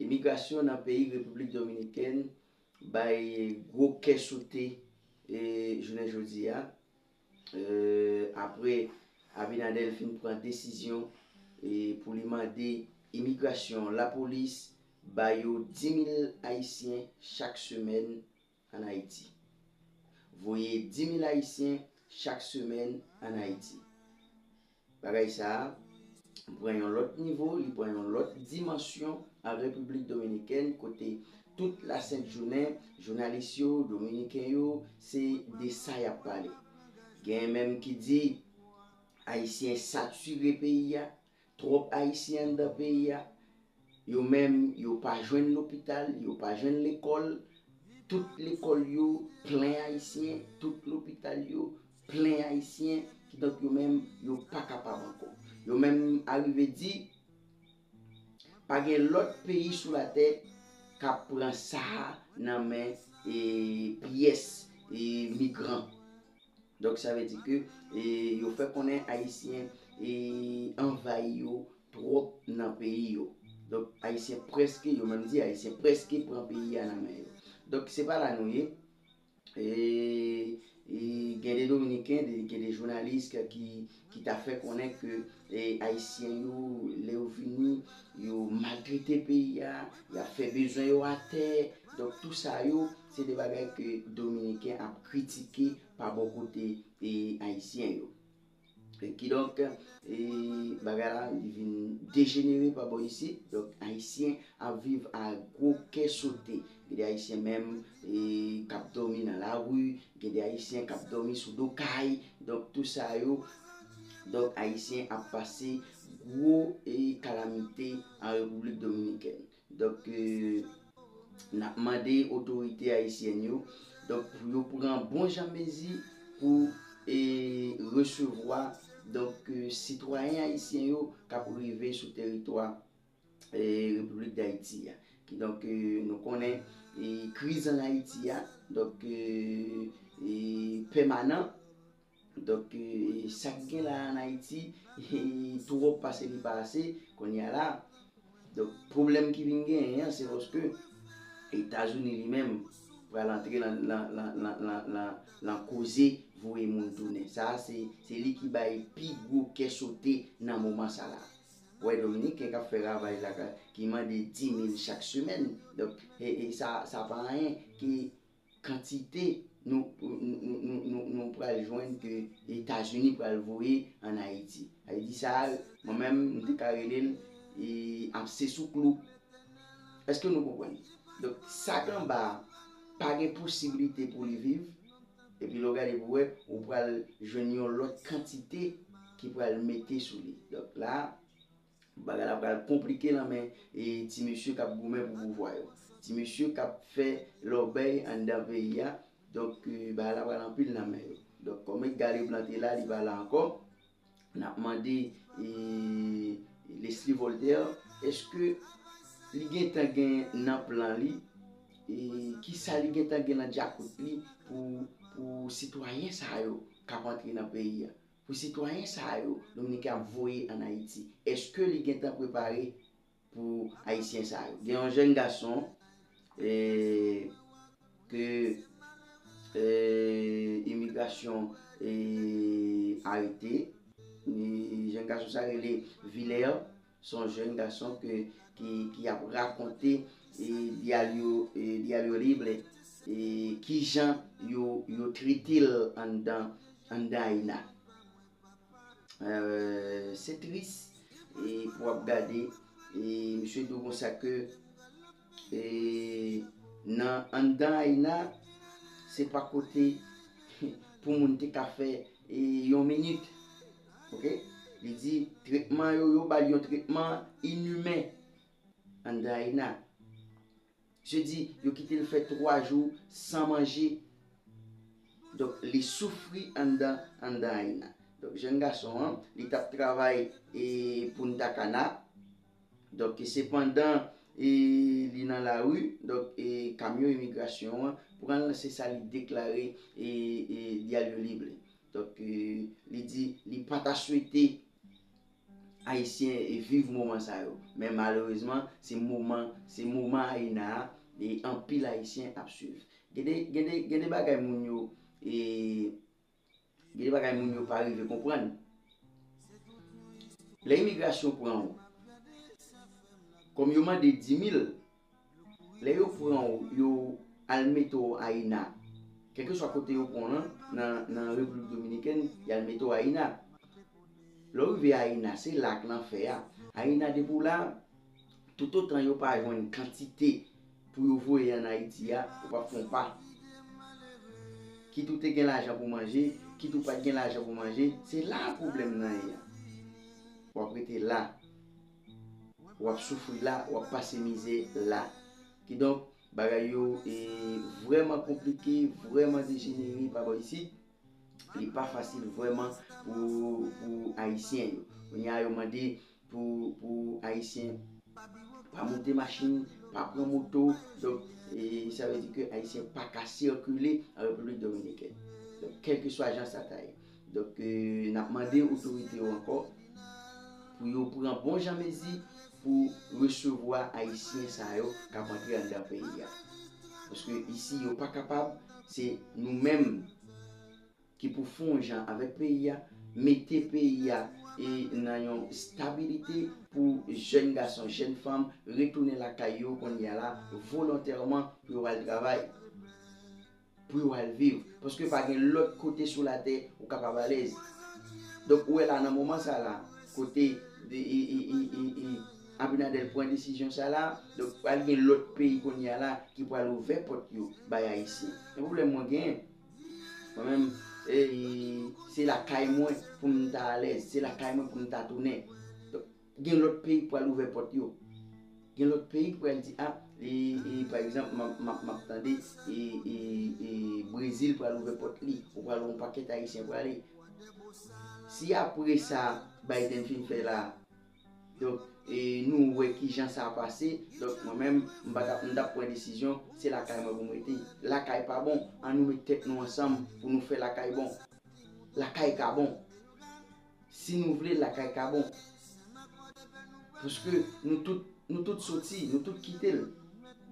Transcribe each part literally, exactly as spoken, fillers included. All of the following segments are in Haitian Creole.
Imigrasyon nan peyi Repiblik Dominikèn bay gwo kè sote e, jounen jodi a. E, apre Abinader fin pran desizyon e, pou li mande imigrasyon, lapolis, ba yo di mil Ayisyen chak semèn ann Ayiti. Voye di mil Ayisyen chak semèn ann Ayiti. Bagay sa a pran yon lòt nivo, li pran yon lòt dimansyon an Repiblik Dominikèn, kote tout lasent jounen, jounalis yo, Dominiken yo, se de sa y ap pale. Gen menm ki di Ayisyen satire peyi a, twòp Ayisyen anndan peyi a, yo menm, yo pa jwenn lopital, yo pa jwenn lekòl, tout lekòl yo plen Ayisyen, tout lopital yo plen Ayisyen, kidonk yo menm, yo pa kapab ankò. Yo menm arive di, pa gen lòt peyi sou latè k ap pran sa a nan men e, pyès e, migran. Donk, sa vle di ke e, yo fè konnen Ayisyen e, anvayi yo twòp nan peyi yo. Donk, Ayisyen prèske, yo menm di Ayisyen prèske pran peyi a nan men yo. Donk, se pa la nou ye. E, e, gen de Dominiken, de, gen de jounalis ki, ki, ki ta fè konnen ke e, Ayisyen yo, lè yo vini, yo maltrete peyi a, y ap fè bezwen yo atè. Donk, tou sa yo, se de bagay ke Dominiken ap kritike pa bò kote e, Ayisyen yo. E kidonk, e, bagay la, li vin dejenere pa bò isit. Donk, Ayisyen ap viv a gwo kè sote. Gen de Ayisyen menm e, k ap dòmi nan lari, gen de Ayisyen k ap dòmi sou do kay. Donk, tou sa yo, donk, Ayisyen ap pase gwo e, kalamite an Repiblik Dominikèn. Donk, e, n ap mande otorite ayisyèn yo, donk, pou yo pran bon jan mezi pou e, resevwa, donk, e, sitwayen ayisyen yo k ap rive sou teritwa e, Repiblik Dayiti a. Kidonk, e, nou konnen e, kriz ann Ayiti a, donk, e, e, pèmanan. Donk, e, sa k gen la ann Ayiti, e, twòp pase li pa ase, kounye a la. Donk, pwoblèm ki vin genyen an, se paske Etazini li menm pral antre lan, lan, lan, lan, lan, lan, lan koze voye moun tounen. Sa a, se, se li ki bay pi gwo kè sote nan moman sa la. Ou wè Dominiken k ap fè ravaj la, ka- ki mande di mil chak semèn. Donk, e, e sa, sa pa anyen ki kantite nou, nou, nou, nou, nou, nou pral jwenn ke Etazini pral voye ann Ayiti. Sa vle di sa, mwen menm, m te ka rele l e, ap se sou klou. Èske nou konprann? Donk, sa k anba a, pa gen posiblite pou li viv. Epi lè w gade pou wè, ou pral jwenn yon lòt kantite ki pral mete sou li. Donk la, bagay la pral konplike nan men e, ti mesye k ap goumen pou pouvwa yo. Ti mesye k ap fè lòbèy anndan peyi a. Donk, e, bagay la pral anpil nan men yo. Donk, kòm Edgar Leblanc te la, li pa la ankò. N ap mande e, Leslie Voltaire, èske li gentan gen nan plan li, e, kisa li gentan gen nan djakout li pou, pou sitwayen sa yo k ap antre nan peyi a? Pou sitwayen sa yo, Dominiken ap voye ann Ayiti, èske li gentan prepare pou Ayisyen sa yo? Gen yon jèn gason e, ke e, imigrasyon e, arete. E, jèn gason sa rele Viler. Se yon jèn gason ke, ki, ki ap rakonte e, Diario, e, Diario Libre e, kijan yo, yo trete l anndan, anndan Ayina. Euh, se tris e, pou w ap gade e, misye di w konsa ke e, nan anndan Ayina, se pa kote pou moun te ka fè e, yon minit. Oke? Li di tretman yo, yo ba l yon tretman inimen anndan Ayina. Misye di yo kite l fè twa jou san manje. Donk, li soufri anndan, anndan Ayina. Donk, jèn gason an, li t ap travay e, Punta Cana. Donk, sepandan e, li nan lari, donk, e, kamyon imigrasyon an pran l, se sa li deklare e, e, Diario Libre. Donk, e, li di li pa ta swete Ayisyen e viv moman sa yo. Men malerezman, se moman, se moman Ayina a, e anpil Ayisyen ap swiv. Gen de, gen de, gen de bagay moun yo, e, gen de bagay moun yo pa rive konprann. Lè imigrasyon pran w, kòm yo mande di mil, lè yo pran w, yo al mete w Ayina. Kèlkeswa kote yo pran w lan, nan, nan Repiblik Dominikèn, y al mete w Ayina. Lè w rive Ayina, se la k lanfè a. Ayina, depi w la, toutotan yo pa jwenn kantite pou yo voye ann Ayiti a, ou p ap fè yon pa. Kit ou te gen lajan pou manje, kit ou pa t gen lajan pou manje, se la pwoblèm nan ye a. W ap rete la. W ap soufri la, w ap pase mizè la. Kidonk, bagay yo e vrèman konplike, vrèman dejenere pa bò isit. Li pa fasil vrèman pou, pou Ayisyen yo. Kounye a, yo mande pou, pou Ayisyen pa monte machin, pa pran moto. Donk, e, sa vle di ke Ayisyen pa ka sikile an Repiblik Dominikèn. Donk, kèlkeswa jan sa ta ye. Donk, e, n ap mande otorite yo ankò pou yo pran bon jan mezi pou resevwa Ayisyen sa yo k ap antre anndan peyi a. Paske isi, yo pa kapab, se nou menm ki pou fè yon jan avèk peyi a, mete peyi a e nan yon stabilite pou jèn gason, jèn fanm retounen lakay yo kounye a la volontèman pou yo al travay, pou yo al viv. Paske pa gen lòt kote sou latè ou kapab alèz. Donk, ou wè la nan moman sa la, kote de, e, e, e, e, e, Abinader pran desizyon sa la, donk, pral gen lòt peyi kounye a la ki pral ouvè pòt yo bay Ayisyen. Men pwoblèm mwen genyen, mwen menm, e, se lakay mwen pou m ta alèz, se lakay mwen pou m ta tounen. Donk, gen lòt peyi k pral ouvè pòt yo. Gen lòt peyi k pral di, a, e, e, pa egzanp, m ap, m ap, m ap tande, e, e, e, Brezil pral ouvè pòt li, ou pral wè yon pakèt Ayisyen prale. Si apre sa Biden fin fè la, donk, e, nou wè kijan sa pase, donk, mwen menm, m pa t ap, m t ap pran desizyon, se lakay mwen pou m rete. Lakay pa bon, ann nou met tèt nou ansanm pou nou fè lakay bon. Lakay ka bon. Si nou vle, lakay ka bon. Paske nou tout, nou tout soti, nou tout kite l.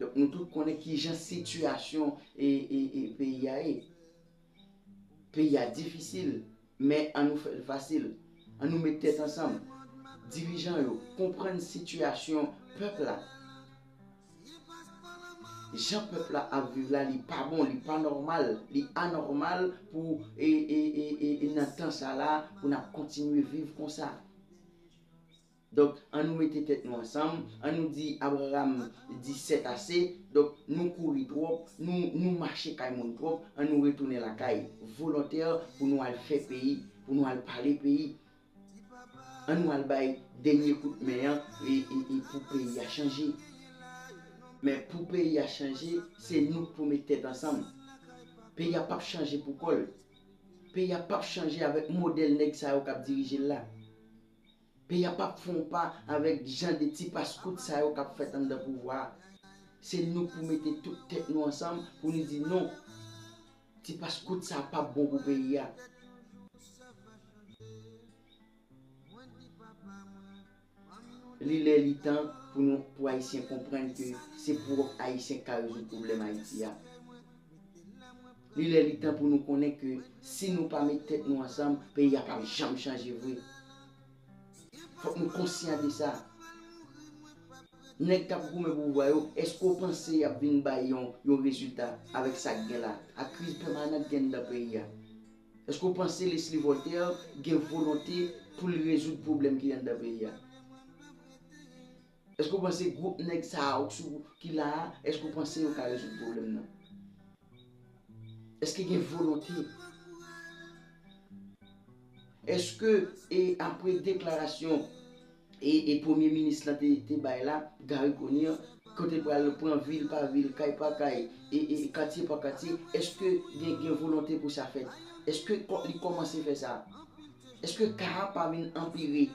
Donk, nou tout konnen kijan sitiyasyon e, e, e peyi a ye. Peyi a difisil, men ann nou fè l fasil. Ann nou met tèt ansanm. Dirijan yo, konprann sitiyasyon pèp la. Jan pèp la ap viv la, li pa bon, li pa nòmal, li anòmal pou, e, e, e, e, e nan tan sa la, pou n ap kontinye viv konsa. Donk, ann nou mete tèt nou ansanm, ann nou di Abraram di sèt ase, donk, nou kouri twòp, nou, nou mache kay moun twòp, ann nou retounen lakay, volontè pou nou al fè peyi, pou nou al pale peyi. Ann nou al bay dènye kout men an e, e, e pou peyi a chanje. Men pou peyi a chanje, se nou k pou met tèt ansanm. Peyi a p ap chanje pou kò l. Peyi a p ap chanje avèk modèl nèg sa yo k ap dirije l la. Peyi a p ap fè yon pa avèk jan de ti paskout sa yo k ap fèt anndan pouvwa a. Se nou k pou mete tout tèt nou ansanm pou nou di non. Ti paskout sa p ap bon pou peyi a. Li lè li tan pou nou, pou Ayisyen konprann ke se pwòp Ayisyen k ka rezoud pwoblèm Ayiti a. Li lè li tan pou nou konnen ke si nou pa met tèt nou ansanm, peyi a p ap janm chanje vre. Fòk nou konsyan de sa. Nèg k ap goumen pou pouvwa yo, èske w panse y ap vin bay yon, yon rezilta avèk sa k gen la? Ak kriz pèmanan k gen anndan peyi a. Èske w panse Leslie Voltaire gen volonte pou l rezoud pwoblèm ki anndan peyi a? Èske w panse gwoup nèg sa a ou sou ki la a, èske w panse yo ka rezoud pwoblèm nan? Èske gen volonte? Èske, e, apre deklarasyon e, e premye minis lan te, te bay la, Garry Conille, kote l pral pran vil pa vil, kay pa kay, e, e katye pa katye, èske gen, gen volonte pou sa fèt? Èske kò-, li kòmanse fè sa? Èske ka a pa vin anpire?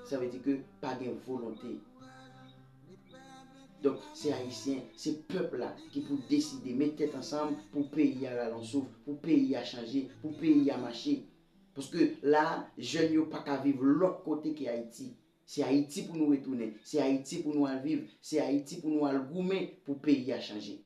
Sa vle di ke pa gen volonte. Donk, se Ayisyen, se pèp la ki pou deside, met tèt ansanm pou peyi a rale yon souf, pou peyi a chanje, pou peyi a mache. Paske la, jèn yo pa ka viv lòt kote ke Ayiti. Se Ayiti pou nou retounen, se Ayiti pou nou al viv, se Ayiti pou nou al goumen pou peyi a chanje.